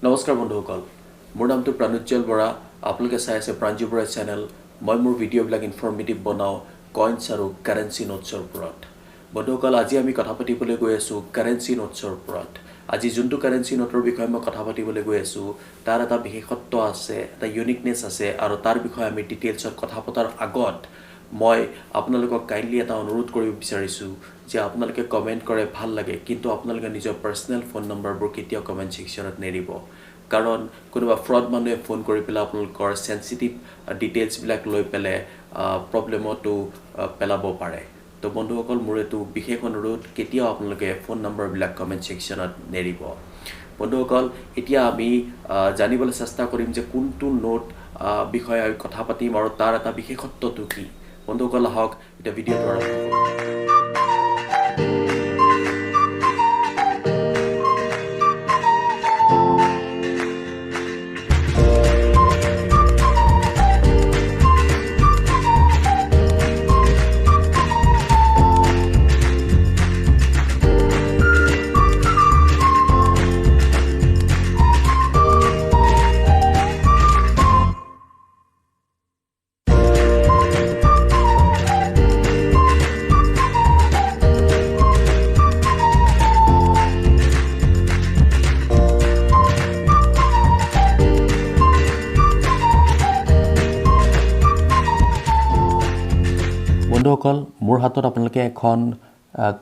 নমস্কাৰ বন্ধুসকল, মোৰ নামটো প্ৰাণোজ্জ্বল বৰা। আপোনালোকে চাই আছে প্ৰাঞ্জু বৰা চেনেল। মই মোৰ ভিডিঅ'বিলাক ইনফৰ্মেটিভ বনাওঁ কইনছ আৰু কাৰেঞ্চি নোটছৰ ওপৰত। বন্ধুসকল, আজি আমি কথা পাতিবলৈ গৈ আছোঁ কাৰেঞ্চি নোটছৰ ওপৰত। আজি যোনটো কাৰেঞ্চি নোটৰ বিষয়ে মই কথা পাতিবলৈ গৈ আছোঁ, তাৰ এটা বিশেষত্ব আছে, এটা ইউনিকনেছ আছে আৰু তাৰ বিষয়ে আমি ডিটেইলছত কথা পতাৰ আগত মই আপোনালোকক কাইণ্ডলি এটা অনুৰোধ কৰিব বিচাৰিছোঁ যে আপোনালোকে কমেণ্ট কৰে ভাল লাগে, কিন্তু আপোনালোকে নিজৰ পাৰ্চনেল ফোন নম্বৰবোৰ কেতিয়াও কমেণ্ট ছেকশ্যনত নেৰিব। কাৰণ কোনোবা ফ্ৰড মানুহে ফোন কৰি পেলাই আপোনালোকৰ চেঞ্চিটিভ ডিটেইলছবিলাক লৈ পেলাই প্ৰব্লেমতো পেলাব পাৰে। তো বন্ধুসকল, মোৰ এইটো বিশেষ অনুৰোধ, কেতিয়াও আপোনালোকে ফোন নম্বৰবিলাক কমেণ্ট ছেকশ্যনত নেৰিব। বন্ধুসকল, এতিয়া আমি জানিবলৈ চেষ্টা কৰিম যে কোনটো নোট বিষয়ে আমি কথা পাতিম আৰু তাৰ এটা বিশেষত্বটো কি। বন্ধুসকল, আহক এতিয়া ভিডিঅ'টো আৰম্ভ কৰোঁ। বন্ধুসকল, মোৰ হাতত আপোনালোকে এখন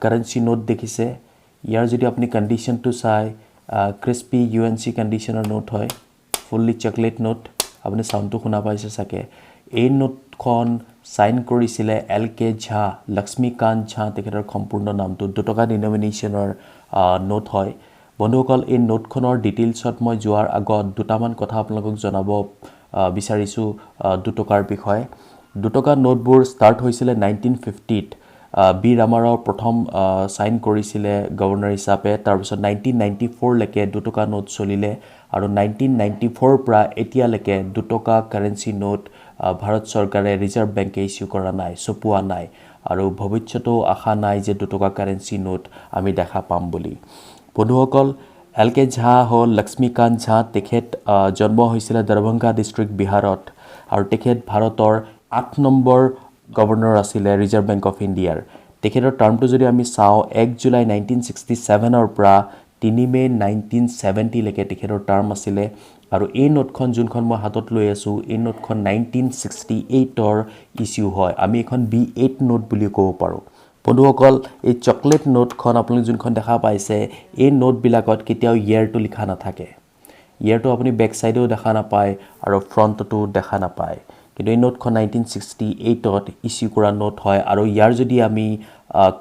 কাৰেঞ্চি নোট দেখিছে। ইয়াৰ যদি আপুনি কণ্ডিশ্যনটো চাই, ক্ৰিস্পি ইউএনচি কণ্ডিশ্যনৰ নোট হয়, ফুল্লি চকলেট নোট। আপুনি চাউণ্ডটো শুনা পাইছে চাগে। এই নোটখন চাইন কৰিছিলে এল কে ঝা, লক্ষ্মীকান্ত ঝা তেখেতৰ সম্পূৰ্ণ নামটো। 2 টকা ডিনমিনেশ্যনৰ নোট হয়। বন্ধুসকল, এই নোটখনৰ ডিটেইলছত মই যোৱাৰ আগত দুটামান কথা আপোনালোকক জনাব বিচাৰিছোঁ 2 টকাৰ বিষয়ে। 2 টকা নোটবোৰ ষ্টাৰ্ট হৈছিলে 1950ত। বি ৰামাৰাও প্ৰথম চাইন কৰিছিলে গভৰ্ণৰ হিচাপে। তাৰপিছত 1994লৈকে 2 টকা নোট চলিলে আৰু 1994ৰ পৰা এতিয়ালৈকে 2 টকা কাৰেঞ্চি নোট ভাৰত চৰকাৰে, ৰিজাৰ্ভ বেংকে ইছ্যু কৰা নাই, ছপোৱা নাই আৰু ভৱিষ্যতেও আশা নাই যে 2 টকা কাৰেঞ্চি নোট আমি দেখা পাম বুলি। বন্ধুসকল, এল কে ঝা হ'ল লক্ষ্মীকান্ত ঝা। তেখেত জন্ম হৈছিলে দৰভংগা ডিষ্ট্ৰিক্ট, বিহাৰত আৰু তেখেত ভাৰতৰ 8 নম্বৰ গভৰ্ণৰ আছিলে ৰিজাৰ্ভ বেংক অফ ইণ্ডিয়াৰ। তেখেতৰ টাৰ্মটো যদি আমি চাওঁ, 1 জুলাই 1967ৰ পৰা 3 মে' 1970লৈকে তেখেতৰ টাৰ্ম আছিলে। আৰু এই নোটখন, যোনখন মই হাতত লৈ আছোঁ, এই নোটখন 1968ৰ ইছ্যু হয়। আমি এইখন বি 8 নোট বুলিও ক'ব পাৰোঁ। বন্ধুসকল, এই চকলেট নোটখন আপুনি যোনখন দেখা পাইছে, এই নোটবিলাকত কেতিয়াও ইয়েৰটো লিখা নাথাকে। ইয়েৰটো আপুনি বেক ছাইডেও দেখা নাপায় আৰু ফ্ৰণ্টতো দেখা নাপায়। কিন্তু এই নোটখন 1968ত ইছ্যু কৰা নোট হয়। আৰু ইয়াৰ যদি আমি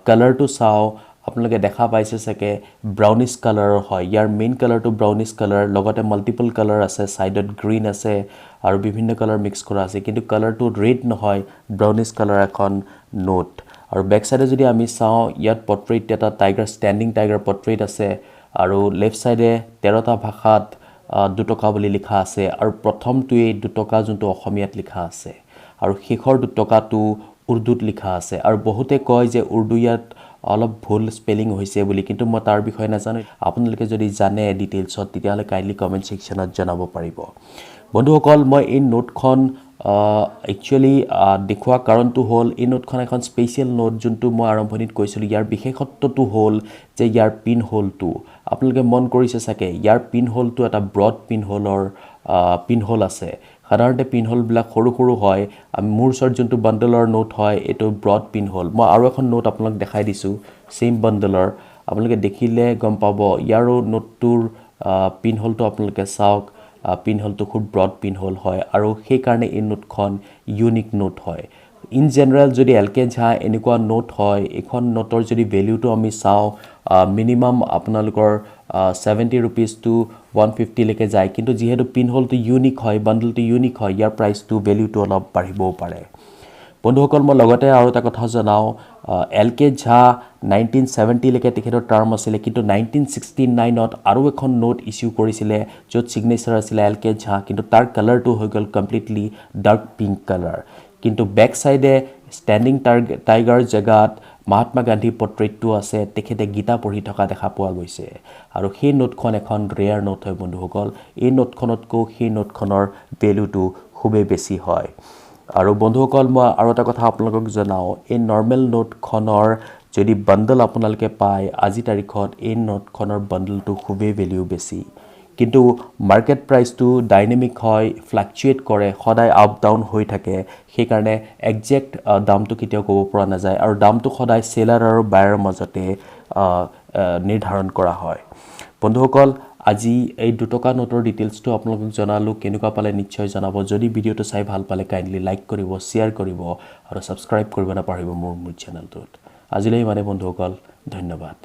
কালাৰটো চাওঁ, আপোনালোকে দেখা পাইছে চাগে, ব্ৰাউনিছ কালাৰৰ হয়। ইয়াৰ মেইন কালাৰটো ব্ৰাউনিছ কালাৰ, লগতে মাল্টিপল কালাৰ আছে, ছাইডত গ্ৰীণ আছে আৰু বিভিন্ন কালাৰ মিক্স কৰা আছে। কিন্তু কালাৰটো ৰেড নহয়, ব্ৰাউনিছ কালাৰ এখন নোট। আৰু বেক ছাইডে যদি আমি চাওঁ, ইয়াত পৰ্ট্ৰেইট এটা টাইগাৰ, ষ্টেণ্ডিং টাইগাৰ পৰ্ট্ৰেইট আছে আৰু লেফ্ট ছাইডে 13টা ভাষাত 2 টকা বুলি লিখা আছে আৰু প্ৰথমটোৱেই 2 টকা যোনটো অসমীয়াত লিখা আছে আৰু শেষৰ 2 টকাটো উৰ্দুত লিখা আছে। আৰু বহুতে কয় যে উৰ্দু ইয়াত অলপ ভুল স্পেলিং হৈছে বুলি, কিন্তু মই তাৰ বিষয়ে নাজানো। আপোনালোকে যদি জানে ডিটেইলছত, তেতিয়াহ'লে কাইণ্ডলি কমেণ্ট ছেকশ্যনত জনাব পাৰিব। বন্ধুসকল, মই এই নোটখন একচুৱেলি দেখুওৱা কাৰণটো হ'ল, এই নোটখন এখন স্পেচিয়েল নোট, যোনটো মই আৰম্ভণিত কৈছিলোঁ। ইয়াৰ বিশেষত্বটো হ'ল যে ইয়াৰ পিন হোলটো আপোনালোকে মন কৰিছে চাগে। ইয়াৰ পিন হোলটো এটা ব্ৰড পিন হোল আছে। সাধাৰণতে পিন হোলবিলাক সৰু সৰু হয়। আমি মোৰ ওচৰত যোনটো বাণ্ডলৰ নোট হয়, এইটো ব্ৰড পিন হোল। মই আৰু এখন নোট আপোনালোক দেখাই দিছোঁ ছেইম বাণ্ডলৰ। আপোনালোকে দেখিলে গম পাব, ইয়াৰো নোটটোৰ পিন হোলটো আপোনালোকে চাওক। পিন হোলটো খুব ব্ৰড পিন হোল হয় আৰু সেইকাৰণে এই নোটখন ইউনিক নোট হয়। ইন জেনেৰেল যদি এল কে ঝা এনেকুৱা নোট হয়, এইখন নোটৰ যদি ভেলিউটো আমি চাওঁ, মিনিমাম আপোনালোকৰ ₹70 টু 150লৈকে যায়। কিন্তু যিহেতু পিন হোলটো ইউনিক হয়, বাণ্ডলটো ইউনিক হয়, ইয়াৰ প্ৰাইচটো, ভেলিউটো অলপ বাঢ়িবও পাৰে। বন্ধুসকল, মই লগতে আৰু এটা কথা জনাওঁ। এল কে ঝা 1970লৈকে তেখেতৰ টাৰ্ম আছিলে, কিন্তু 1969ত আৰু এখন নোট ইছ্যু কৰিছিলে, য'ত ছিগনেচাৰ আছিলে এল কে ঝা, কিন্তু তাৰ কালাৰটো হৈ গ'ল কমপ্লিটলি ডাৰ্ক পিংক কালাৰ। কিন্তু বেক ছাইডে ষ্টেণ্ডিং টাইগাৰ জেগাত মহাত্মা গান্ধীৰ পৰ্ট্ৰেইটটো আছে, তেখেতে গীতা পঢ়ি থকা দেখা পোৱা গৈছে। আৰু সেই নোটখন এখন ৰেয়াৰ নোট হয় বন্ধুসকল। এই নোটখনতকৈ সেই নোটখনৰ ভেলুটো খুবেই বেছি হয়। আৰু বন্ধুসকল, মই আৰু এটা কথা আপোনালোকক জনাওঁ, এই নৰ্মেল নোটখনৰ যদি বাণ্ডল আপোনালোকে পায়, আজিৰ তাৰিখত এই নোটখনৰ বাণ্ডলটো খুবেই ভেলিউ বেছি। কিন্তু মাৰ্কেট প্ৰাইচটো ডাইনেমিক হয়, ফ্লাকচুৱেট কৰে, সদায় আপ ডাউন হৈ থাকে। সেইকাৰণে একজেক্ট দামটো কেতিয়াও ক'ব পৰা নাযায় আৰু দামটো সদায় চেলাৰ আৰু বায়াৰৰ মাজতে নিৰ্ধাৰণ কৰা হয়। বন্ধুসকল, আজি এই 2 টকা নোটৰ ডিটেইলছটো আপোনালোকক জনালোঁ। কেনেকুৱা পালে নিশ্চয় জনাব। যদি ভিডিঅ'টো চাই ভাল পালে কাইণ্ডলি লাইক কৰিব, শ্বেয়াৰ কৰিব আৰু ছাবস্ক্ৰাইব কৰিব নাপাহৰিব মোৰ চেনেলটোত। আজিলৈ ইমানে বন্ধুসকল, ধন্যবাদ।